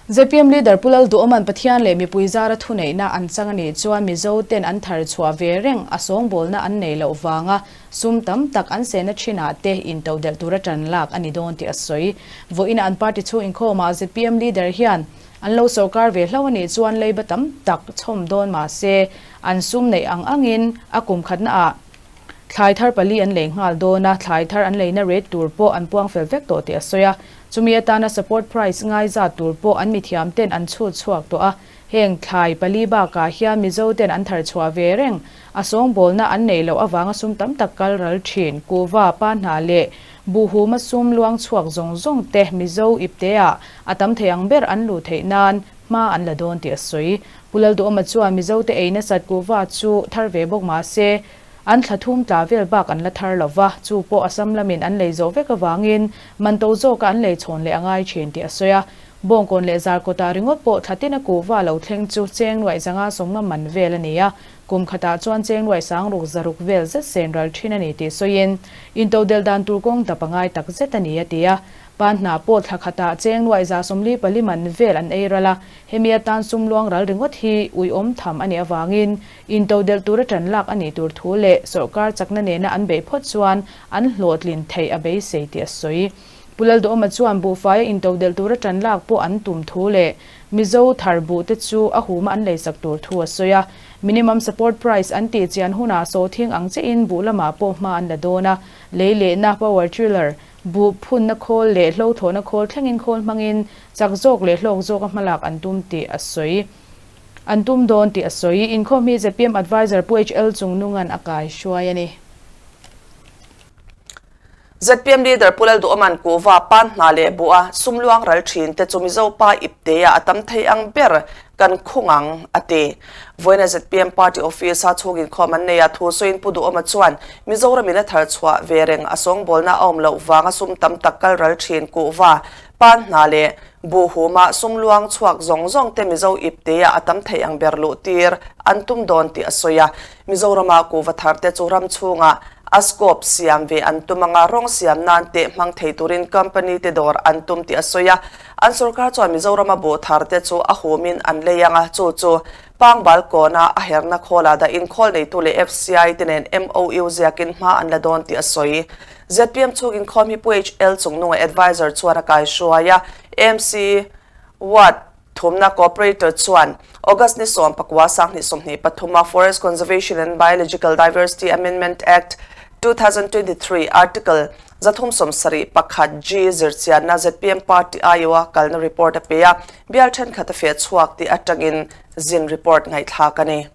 Zpm Leader Pu Lalduhawma'n Pathian leh mipui zara thuneihna an chang a nih chuan Mizo ten an thar chhuah ve reng a sawngbawlna an neih loh vanga sum tam tak an sehna thinah te intodelh tura tan lak a ni dawn tih a sawi. Vawiin an party chhung inkhawmah zpm Leader hian an lo sawrkar ve hlauh a nih chuan leiba tam tak chhawm dawn mah se an sum neih ang angin a kum khatnaah Thlai thar pali an lei nghal dawn a, thlai thar an leina rate tur pawh an puang fel vek tawh tih a sawi a. Chumi atana support price ngai zat tur pawh an mithiam ten an chhut chhuak tawh a. Heng thlai pali bakah hian Mizo ten an thar chhuah ve reng. A sawngbawlna an neih loh avanga sum tam tak kal ral thin. Kuhva, pa hna leh buhhuma sum luang chhuak zawng zawng te Mizo ipteah a tam thei ang ber an luh theih nan hma an la dawn tih a sawi. Pu Lalduhawma chuan Mizote ei nasat kuhva chu thar ve bawk mah se, an thla thum tla vel bak an la thar lo va, chu pawh Assam lamin an lei zawh vek avangin man to zawka an lei chhawn leh a ngai thin tih a sawi a. Bawngkawn leh Zarkawtah ringawt pawh thla tina kuhva lo thleng chu cheng nuaih zanga sawmnga man vel a ni a, kum khatah chuan cheng nuaih sangruk zaruk vel zet sen ral thin a ni tih sawiin, intodelh dan tur kawng dap a ngai tak zet a ni a ti a. Pan hnah pawh thla khatah cheng nuaih 144 man vel an ei ral a, Hemi atan sum luang ral ringawt hi uiawm tham a nih avangin intodelh tura ṭan lak a nih tur thu leh sawrkar chakna nena an beih phawt chuan an hlawhtlin theih a beisei tih a sawi. Pu Lalduhawma chuan buhfaia intodelh tura ṭan lak pawh an tum thu leh Mizo thar buh te chu a huma an leisak tur thu a sawi a. Minimum support price an tih chian hunah sawhthing ang chiahin buh lamah pawh hma an la dawn a, lei lehna power tiller, Buh phunna khawl leh hlothlawhna khawl thlengin khawl hmangin chak zawk leh hlawk zawka hmalak an tum tih a sawi. An tum dawn tih a sawi. Inkhawm hi zpm Adviser Pu HL Chungnunga'n a kai hruai a ni. Zpm Leader Pu Lalduhawma'n kuhva pan hna leh buh a sum luang ral thin te chu Mizo pa ipte ah a tam thei ang ber kan khung ang, a ti. Vawiina zpm Party Office-a chhung inkhawm an nei a, thu sawiin Pu Duhawma chuan Mizoramin a thar chhuah ve reng a sawngbawlna a awm loh vanga sum tam tak kal ral thin kuhva, pan hna leh buhhuma sum luang chhuak zawng zawng te Mizo ipte-ah a tam thei ang ber luh tir an tum dawn tih a sawi a. Mizorama kuhva thar te chu ram chhungah a scope siam ve an tum anga rawng siam nan teh hmang thei turin company te dawr an tum tih a sawi a. An sorkar chuan Mizorama buh thar te chu a humin an lei anga chu chu Pangbal kawna a herna khawlah dahin khawl neitu leh FCI te nen MOU ziakin hma an la dawn tih a sawi. Zpm chhungin khawm hi Pu HL Chungnunga Adviser chuan a kaihruai a, AMC Ward thumna Cooperator chuan August ni 19 2023 a Forest Conservation and Biological Diversity Amendment Act, 2023 Article 371 G zirchianna zpm Party aiawha kalna report a pe a, bial thenkhat a feh chhuak tih atangin zin report ngaihthlak a ni.